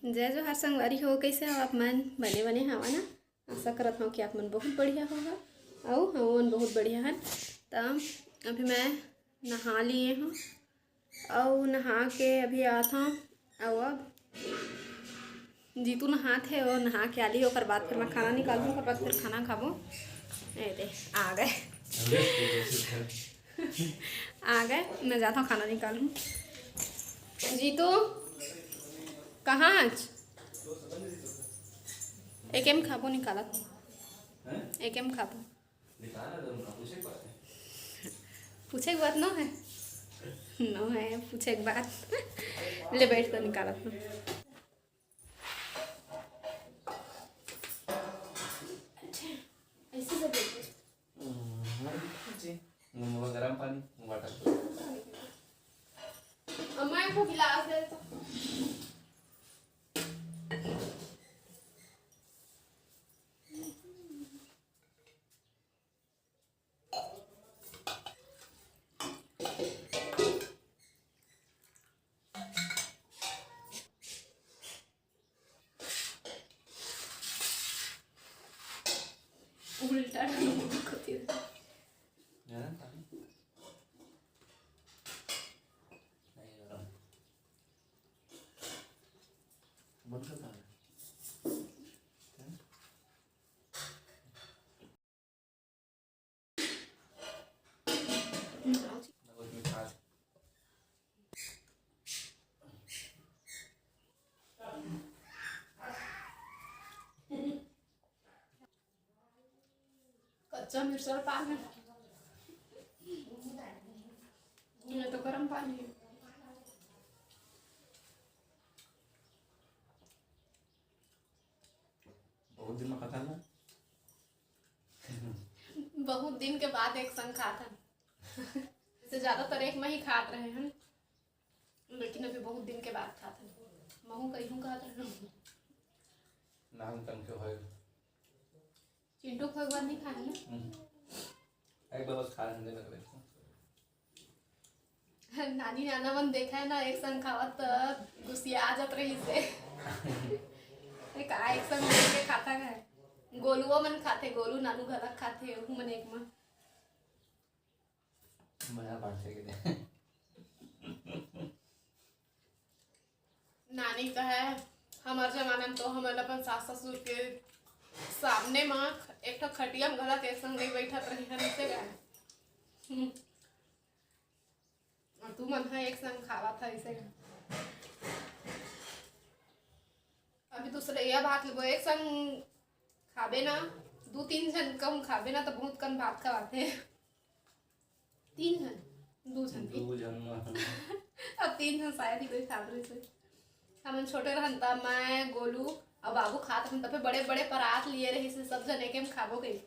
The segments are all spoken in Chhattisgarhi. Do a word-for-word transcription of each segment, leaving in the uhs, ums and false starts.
जय जोहार संगवारी हो, कइसे हव आप मन? बने बने हवा ना? आशा करत हव कि आप मन बहुत बढ़िया होगा, अउ हमन बहुत बढ़िया हन। त अभी मैं नहा लिए हव, अउ नहा के अभी आत हव, अउ अब जीतू नहात हे, वो नहा के आली, ओकर बाद फिर मैं खाना निकालहूँ, ओकर बाद फिर खाना खाबो। ए दे, आ गए। आ गए, मैं जाता हूँ खाना निकालूँ। जीतू, कहाँ आज? एके में खाबो, निकालत हूँ। एके में खाबो। पूछे के बात नो है? नो है, पूछे के बात। ले बैठ तो निकालत हूँ। ऐसे से बोलते। हम्म, जी। वो गरम पानी, वाटर। अम्मा, एक ठो गिलास दे तो। उल्टा डालो, मुंह को तेल। है ना, पानी? नहीं, गरम। बंद कर, पानी। है ना? कच्चा मिर्चा पान है, ये तो गरम पानी है। बहुत दिन में खाता ना। बहुत दिन के बाद एक संग खात हन। जैसे ज्यादातर एक में ही खात रहे हैं, लेकिन अभी बहुत दिन के बाद खात हन। महू कहीं खात रहे। नाम तन के होए। चिंटू के बाद नहीं खाए ना। हम्म। एक बार बस खा लेने लग रहे थे। नानी नाना मन देखा है ना, एक संग खावत त गुस्सिया आ जात रही से। ए, का एक संग मिल के खाता है? गोलुओ मन खाथे, गोलू नानू घलक खाथे, ओहू मन एक मन। मजा बांटे के दे। नानी कहे, हमर जमाना में तो हमन अपन सास ससुर के सामने म एक ठो खटिया म घलक एक संग नहीं बैठत रही हन, इसे कहे। हम्म। और तू मन ह एक संग खावत ह, इसे कहे। अभी दूसरे यह बात लेबो, एक संग खाबे ना, दू तीन झन कम खाबे ना, तो बहुत कन भात खवाथे। तीन झन, दू झन भी। दू झन म। अब तीन झन शायद ही कोई खात रहिस होही। हमन छोटे रहन त मैं, गोलू अउ बाबू खात रहन, तब बड़े बड़े परात लिए रहिस, सब झन एके में खाबो कही।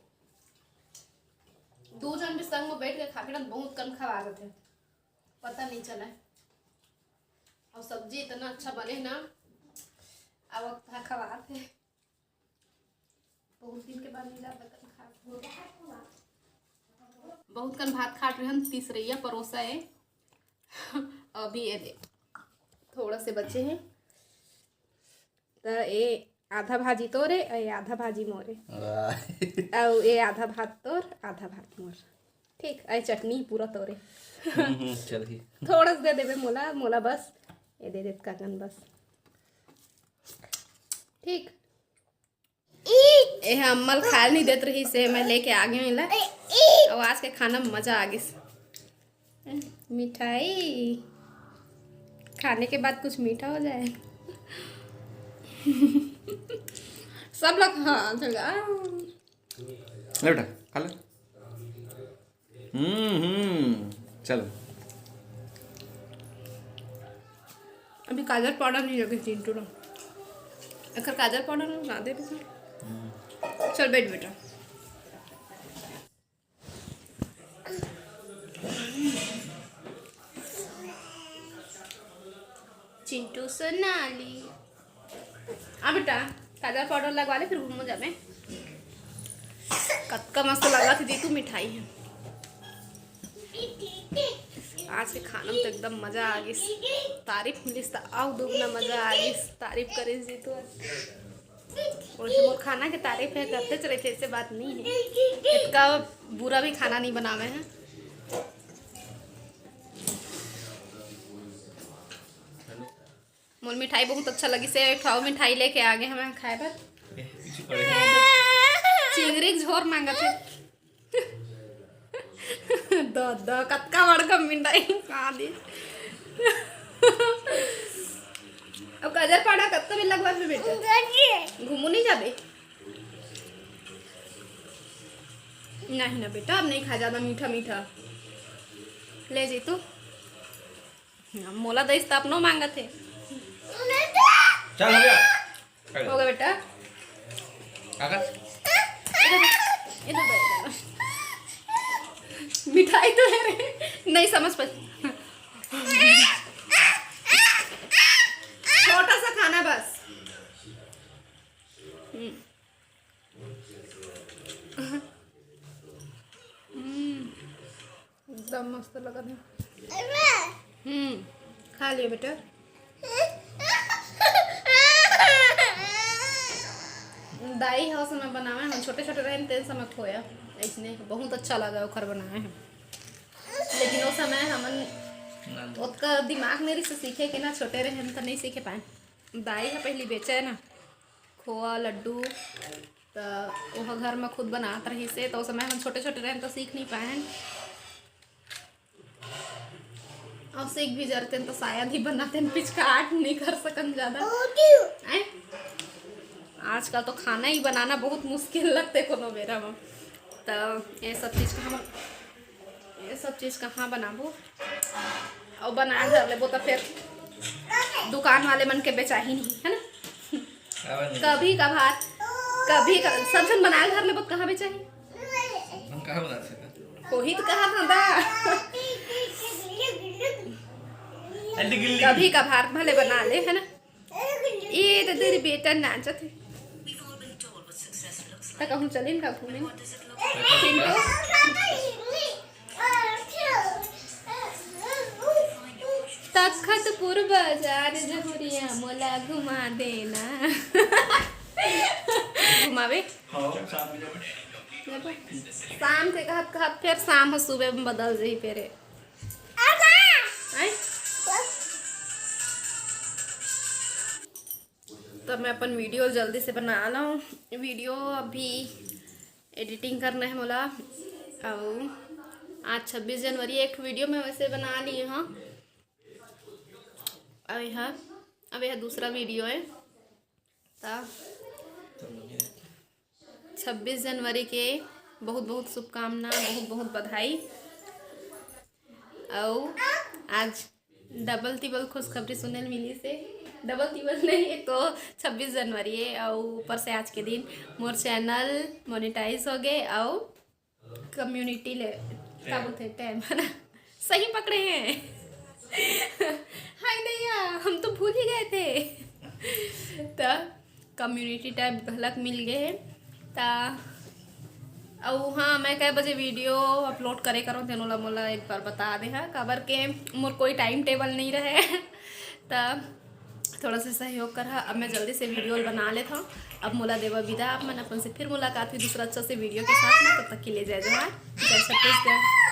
दू झन भी संग में बैठ के खाबे ना, बहुत कन खवा देथे, पता नहीं चले। और सब्जी इतना अच्छा बने ना, अब खवाथे। बहुत दिन के बाद नहीं जाता कन खा। बहुत कन भात खात रहन, तीसरैया परोसा है। अभी ये दे, थोड़ा से बचे हैं। त ए आधा भाजी तोरे, ए आधा भाजी मोरे। वाह। अउ ए आधा भात तोर, आधा भात मोर। ठीक, ए चटनी पूरा तोरे। हम्म, हम्म, चल ठीक। थोड़ा सा दे देबे मोला, मोला बस। ए दे दे काकन बस। ठीक। एह अम्मा ल खाए नहीं देत रहिस हे, मैं लेके आ गए एला। अउ आज के खाना में मजा आ गिस। मिठाई खाने के बाद कुछ मीठा हो जाए। सब लोग, हाँ, चल, आ। ले बेटा, खा ले। हम्म, हम्म, चलो। अभी काजल पाउडर नहीं लगे चिंटू ला। एकर काजल पाउडर लगा दे बेटा। हम्म। चल बैठ बेटा। चिंटू सोनाली। आ बेटा, काजल पाउडर लगवा ले, फिर घूमो जाबे। कतका मस्त लगा थी दी तू मिठाई है। आज के खाना में तो एकदम मजा आ गिस। तारीफ मिलिस त अउ दुगना मजा आ गिस। तारीफ करिस जीतू। वैसे मोर खाना के तारीफ हे, करतेच रहिथे, ऐसे बात नहीं है। इतना बुरा भी खाना नहीं बनावे हैं। मोर मिठाई बहुत अच्छा लगिस हे, एक ठो मिठाई लेके आ गे हमें खाए बर। चिंगरी के झोर मांगत हे। दो, दो, कतका बड़का मिठाई खा दी। अब काजर पाड़ा कतका बेर लगवा में बेटा? घूमू नहीं जाबे? नहीं ना बेटा, अब नहीं खा ज्यादा मीठा मीठा। ले जीतू। मोला दइस त अपनो मांगत हे। चल हो गया। हो गया बेटा। काका। इधर, इधर, इधर। मिठाई तो है रे, नहीं समझ पाई। छोटा सा खाना बस। हम्म। हम्म। एकदम मस्त लगत हे। हम्म, खा लियो बेटा। दाई ह समय बनावे, हम छोटे छोटे रहेन तेन समय खोया, ऐसने बहुत अच्छा लगा ओखर बनावे हम। लेकिन ओ समय हमन ओतका दिमाग नहीं रहिस सीखे के ना, छोटे रहेन त नहीं सीखे पाए। दाई ह पहली बेचे ना खोआ लड्डू, त ओह घर में खुद बनात रहिस हे, त ओ समय हमन छोटे छोटे रहेन त सीख नहीं पाए हन। और सीख भी जरतेन तो शायद ही बनातेन, पिचकाट नहीं कर सकन ज्यादा। हैं? आजकल तो खाना ही बनाना बहुत मुश्किल लगते कोनो बेरा में। तो ये सब चीज़ कहाँ, ये सब चीज़ कहाँ बनाबो? और बना घर लेबो तो फिर दुकान वाले मन के बेचाही नहीं, है ना? कभी कभार, कभी क-, सब झन बनाए घर लेबो तो कहाँ बेचाही? हम कहाँ बना सकते? कोही तो कहा था दा। अरे गिल्ली। कभी कभार भले बना ले, है ना? ये तो तेरी बेटा नाचत हे। त कहूँ चलिन का घूमे? चिंटू? तखतपुर बाजार जहुरिया मोला घुमा देना। घुमावे? हाँ, शाम में जाबो। शाम से कहत कहत फिर शाम हो, सुबह में बदल जाही फिर। आय? तो मैं अपन वीडियो जल्दी से बना लाऊँ। वीडियो अभी एडिटिंग करना है मोला। और आज छब्बीस जनवरी, एक वीडियो मैं वैसे बना ली हूँ। अब यह, अब यह दूसरा वीडियो है। त छब्बीस जनवरी के बहुत बहुत शुभकामना, बहुत बहुत बधाई। अउ आज डबल तिबल खुशखबरी सुने ल मिलिस हे। डबल तिबल नहीं, एक तो छब्बीस जनवरी है और ऊपर से आज के दिन मोर चैनल मोनेटाइज हो गए और कम्युनिटी ले, का बोलते हैं, टैब, है ना? सही पकड़े हैं। हाय दैया, हम तो भूल ही गए थे। त कम्युनिटी टैब घलक मिल गए हे। त अउ हाँ, मैं कै बजे वीडियो अपलोड करे करो, तेनो ला मोला एक बार बता दे हा, काबर के मोर कोई टाइम टेबल नहीं रहे। त थोड़ा सा सहयोग कर हा, अब मैं जल्दी से वीडियो बना लेता हूँ। अब मोला देवा विदा, आप मन अपन से फिर मुलाकात हुई दूसरा अच्छा से वीडियो के साथ में। तब तक के लिए जय जोहार, जय छत्तीसगढ़।